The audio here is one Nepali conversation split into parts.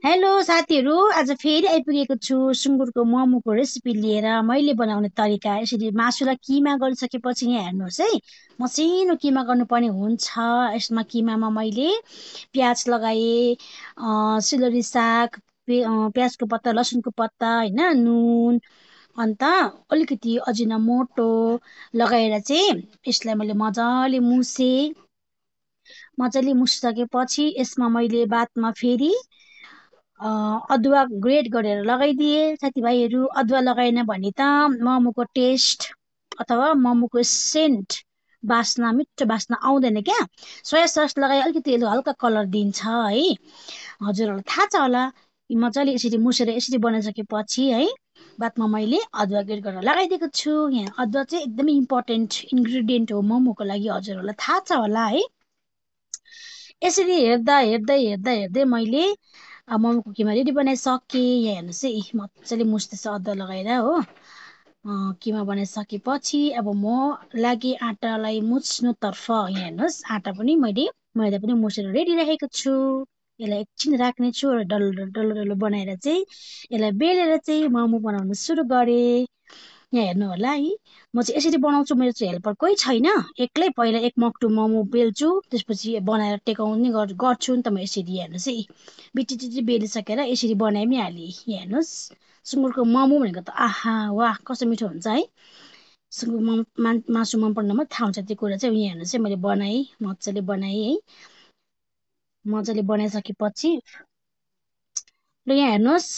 हेलो साथीहरू, आज फेरि आइपुगेको छु सुँगुरको मोमोको रेसिपी लिएर। मैले बनाउने तरिका यसरी मासुलाई किमा गरिसकेपछि यहाँ हेर्नुहोस् है, मसिनो किमा गर्नुपर्ने हुन्छ। यसमा किमामा मैले प्याज लगाएँ, सिलरी साग, प्याजको पत्ता, लसुनको पत्ता, होइन, नुन, अन्त अलिकति अजिनामोटो लगाएर चाहिँ यसलाई मैले मजाले मुसिसकेपछि यसमा मैले बादमा फेरि अदुवा ग्रेट गरेर लगाइदिए। साथीभाइहरू, अदुवा लगाएन भने त मोमोको टेस्ट अथवा मोमोको सेन्ट, बास्ना, मिठो बास्ना आउँदैन क्या। सोया सस लगाए अलिकति हल्का कलर दिन्छ है। हजुरहरूलाई थाहा छ होला, मजाले यसरी मुसेर यसरी बनाइसकेपछि है, बादमा मैले अदुवा ग्रेट गरेर लगाइदिएको छु। यहाँ अदुवा चाहिँ एकदमै इम्पोर्टेन्ट इन्ग्रिडियन्ट हो मोमोको लागि, हजुरहरूलाई थाहा छ होला है। यसरी हेर्दा हेर्दै हेर्दा हेर्दै मैले मोमोको किमा रेडी बनाइसकेँ। यहाँ हेर्नुहोस् है, मजाले मुस्दैछ अदुवा लगाएर हो। किमा बनाइसकेपछि अब म लागि आँटालाई मुछ्नुतर्फ। यहाँ हेर्नुहोस्, आँटा पनि मैदा पनि मुछेर रेडी राखेको छु। यसलाई एकछिन राख्नेछु र डल्लो डल्लो डल्लो बनाएर चाहिँ यसलाई बेलेर चाहिँ मोमो बनाउनु सुरु गरेँ। यहाँ हेर्नु होला है, म चाहिँ यसरी बनाउँछु। मेरो चाहिँ हेल्पर कोही छैन, एक्लै पहिला एक मक्टु मोमो बेल्छु, त्यसपछि बनाएर टेकाउने गर्छु नि त म यसरी। हेर्नुहोस् है, बिटी बेलिसकेर यसरी बनाइ पनि हालेँ। यहाँ हेर्नुहोस्, सुँगुरको मोमो भनेको त आहा वाह कस्तो मिठो हुन्छ है। सुँगुर मासु मन पर्नेमा थाहा हुन्छ त्यो कुरा चाहिँ। यहाँ हेर्नुहोस् है, मैले मजाले बनाएँ है। मजाले बनाइसकेपछि ल यहाँ हेर्नुहोस्,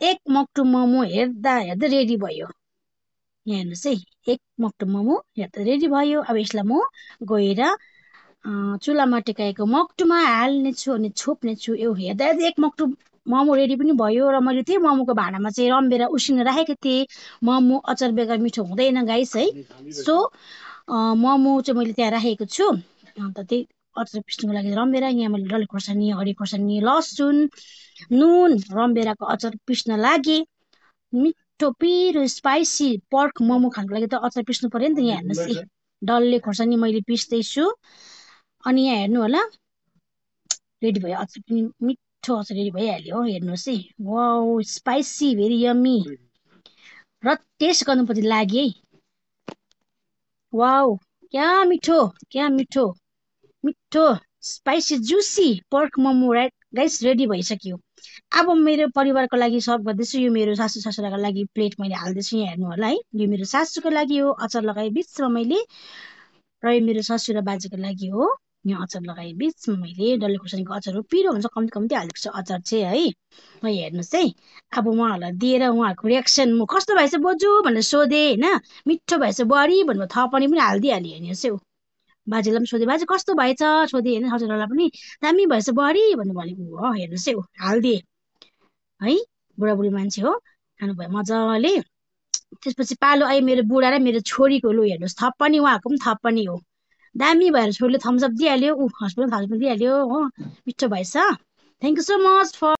एक मक्टु मोमो हेर्दा हेर्दै रेडी भयो। यहाँ हेर्नुहोस् है, एक मक्टु मोमो हेर्दा रेडी भयो। अब यसलाई म गएर चुलामा टेकाएको मक्टुमा हाल्नेछु अनि छोप्नेछु। हेर्दा हेर्दै एक मक्टु मोमो रेडी पनि भयो। र मैले त्यही मोमोको भाँडामा चाहिँ रमभेडा उसिनेर राखेको थिएँ। मोमो अचार बेगर मिठो हुँदैन गाइस है। सो मोमो चाहिँ मैले त्यहाँ राखेको छु। अन्त त्यही अचार पिस्नुको लागि रमभेडा, यहाँ मैले डल्ले खोर्सानी, हरियो खोर्सानी, लसुन, नुन, रमभेडाको अचार पिस्न लागि। मिठो पिरो स्पाइसी पर्क मोमो खानको लागि त अचार पिस्नु पर्यो नि त। यहाँ हेर्नुहोस् है, डल्ले खोर्सानी मैले पिस्दैछु। अनि यहाँ हेर्नु होला, रेडी भयो अचार पनि, मिठो अचार रेडी भइहाल्यो हो। हेर्नुहोस् है, वाउ स्पाइसी, भेरी यम्मी। र टेस्ट गर्नुपर्छ लागि है। वाउ क्या मिठो, क्या मिठो, मिठो spicy juicy pork momo guys ready भइसक्यो। अब मेरो परिवारको लागि सर्भ गर्दैछु। यो मेरो सासू ससुराको लागि प्लेट मैले हाल्दैछु। यहाँ हेर्नु होला है, यो मेरो सासूको लागि हो, अचार लगाए बिचमा मैले। र यो मेरो ससुर र बाजेको लागि हो, यहाँ अचार लगाए बिचमा मैले डल्ले खोर्सानीको अचार हो। पिरो हुन्छ, कम्ती कम्ती हालेको छु अचार चाहिँ है। हेर्नुहोस् है, अब उहाँहरूलाई दिएर उहाँहरूको रियाक्सन, म कस्तो भएछ बोजू भनेर सोधेँ होइन। मिठो भएछ बुहारी भन्नु, थपनी पनि हालिदिइहालेँ। हेर्नुहोस् है, बाजेलाई पनि सोधेँ, बाजे कस्तो भएछ सोधेँ होइन। हजुरहरूलाई पनि दामी भएछ बुहारी भन्नु भनेको हो। हेर्नुहोस् है, हालिदिएँ है, बुढाबुढी मान्छे हो, खानुभयो मजाले। त्यसपछि पालो आयो मेरो बुढा र मेरो छोरीको। लु हेर्नुहोस्, थप्पनी, उहाँहरूको पनि थप्पनी हो। दामी भएर छोरीले थम्सअप दिइहाल्यो, हस्बेन्ड थम्सअप दिइहाल्यो हो। मिठो भएछ। Thank you so much for